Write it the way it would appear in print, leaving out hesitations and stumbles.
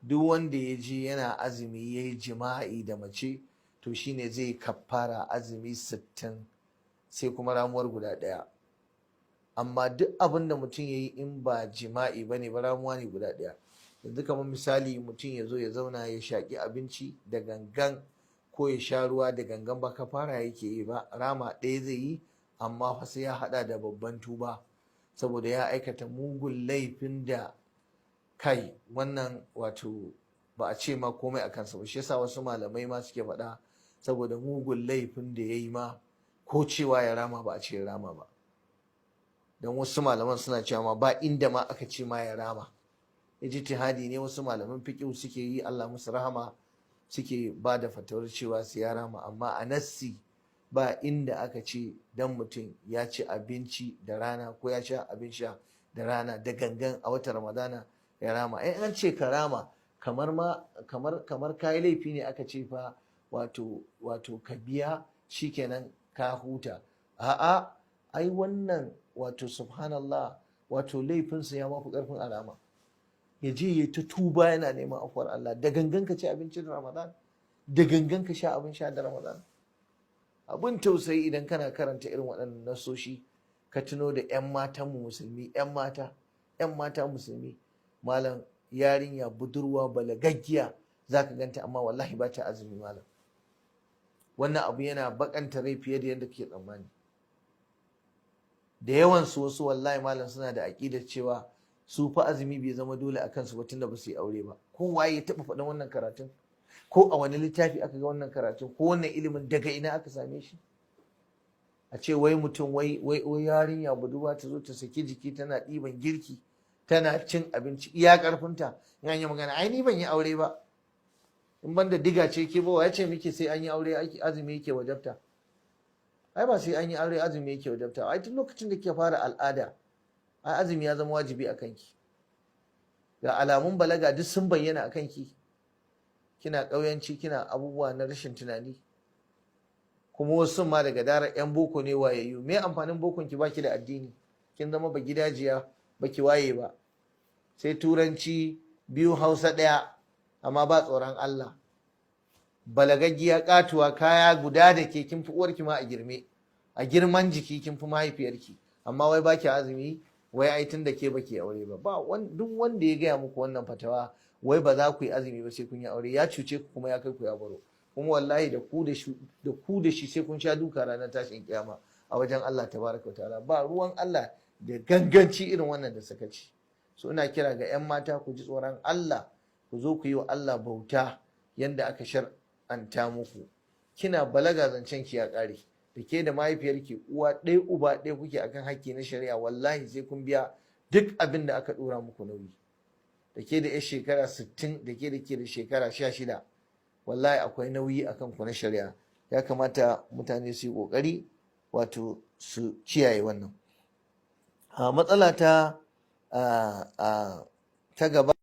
Duk wanda ya je yana azumi ya yi jima'i da mace, to shine zai kaffara azumi 60, sai kuma ramuwar guda ɗaya. Amma duk abin da mutum ya yi in ba jima'i ba ne ba, ramuwa ne guda ɗaya. Yanzu kamar misali, mutum ya zo ya zauna ya shaƙi abinci da gangan ko ya sha ruwa da gangan, ba kafara yake yi ba, rama ɗaya zai yi, amma fa sai ya haɗa da babban tuba, saboda ya aikata mugun laifin da kai wannan wato ba a ce ma komai a kansa ba. Shi yasa wasu malamai ma suke faɗa, saboda mugun laifin da ya yi ma, ko cewa ya rama ba a ce ya rama ba, don wasu malaman suna cewa ma ba inda ma aka ce ma ya rama. Ijtihadi ne wasu malaman fiqh suke yi, Allah musu rahama, suke ba da fatawar cewa su ya rama, amma a nassi ba inda aka ce dan mutum ya ci abinci da rana ko ya sha abin sha da rana da gangan a watan Ramadana ya rama. In an ce ka rama, kamar ma kamar kayi laifi ne aka ce fa wato ka biya, shikenan ka huta. A'a, ai wannan wato subhanallah, wato laifinsa ya mafi karfin alama. Ya je ya ta tuba yana neman afuwar Allah. Da gangan ka ci abincin Ramadan, da gangan ka sha abin sha da Ramadan. Abin tausayi, idan kana karanta irin waɗannan nasoshi, ka tuno da 'yan matan mu musulmi, 'yan mata musulmi, malam, yarinya budurwa balagaggiya zaka ganta, amma wallahi ba ta azumi. Malam, wannan abu yana bakanta rai fiye da yadda kake tsammani. Da yawan su wasu, wallahi malam, suna da aƙidar cewa su fa azumi bai zama dole a kansu ba tunda ba su yi aure ba. Ko waye ya taɓa faɗin wannan karatun? Ko a wani littafi aka ga wannan karatun? Ko wannan ilimin daga ina aka same shi? A ce wai mutum, wai yarinya budurwa ta zo ta saki jiki, tana ɗiban girki, tana cin abinci iya ƙarfinta. In an yi magana, "Ai ni ban yi aure ba." In ban da diga ce ke ba, ya ce miki sai an yi aure azumi yake wajabta? Ai ba sai an yi aure azumi yake wajabta. Ai tun lokacin da ke fara al'ada, ai azumi ya zama wajibi a kanki. Ga alamun balaga duk sun bayyana a kanki, kina ƙauyanci, kina abubuwa na rashin tunani. Kuma wasu ma daga daren yan boko ne wayayyu. Me amfanin bokon ki baki da addini? Kin zama ba gidajiya, baki waye ba, sai turanci biyu, Hausa ɗaya, amma ba tsoron Allah. Balagaggiya katuwa, kaya guda da ke, kin fi uwarki ma a girme, a girman jiki kin fi mahaifiyarki, amma wai baki azumi, wai ai tun da ke baki aure ba. Ba duk wanda ya gaya muku wannan fatawa, wai ba za ku yi azumi ba sai kun yi aure, ya cuce ku kuma ya kai ku ya baro. Kuma wallahi da ku da shi sai kun sha duka ranar tashin kiyama a wajen Allah tabaraka ta'ala. Ba ruwan Allah da ganganci irin wannan da sakaci. So ina kira ga 'yan mata, ku ji tsoron Allah, ku zo ku yi wa Allah bauta yanda aka shar'anta muku. Kina balaga, zancen ki ya kare. Da ke da mahaifiyarki uwa ɗaya uba ɗaya kuke akan hakki na shari'a. Wallahi sai kun biya duk abin da aka ɗora muku nauyi. Da ke da 'yar shekara 60, da ke da shekara 16, wallahi akwai nauyi akan ku na shari'a. Ya kamata mutane su yi ƙoƙari wato su kiyaye wannan. Matsala ta gaba.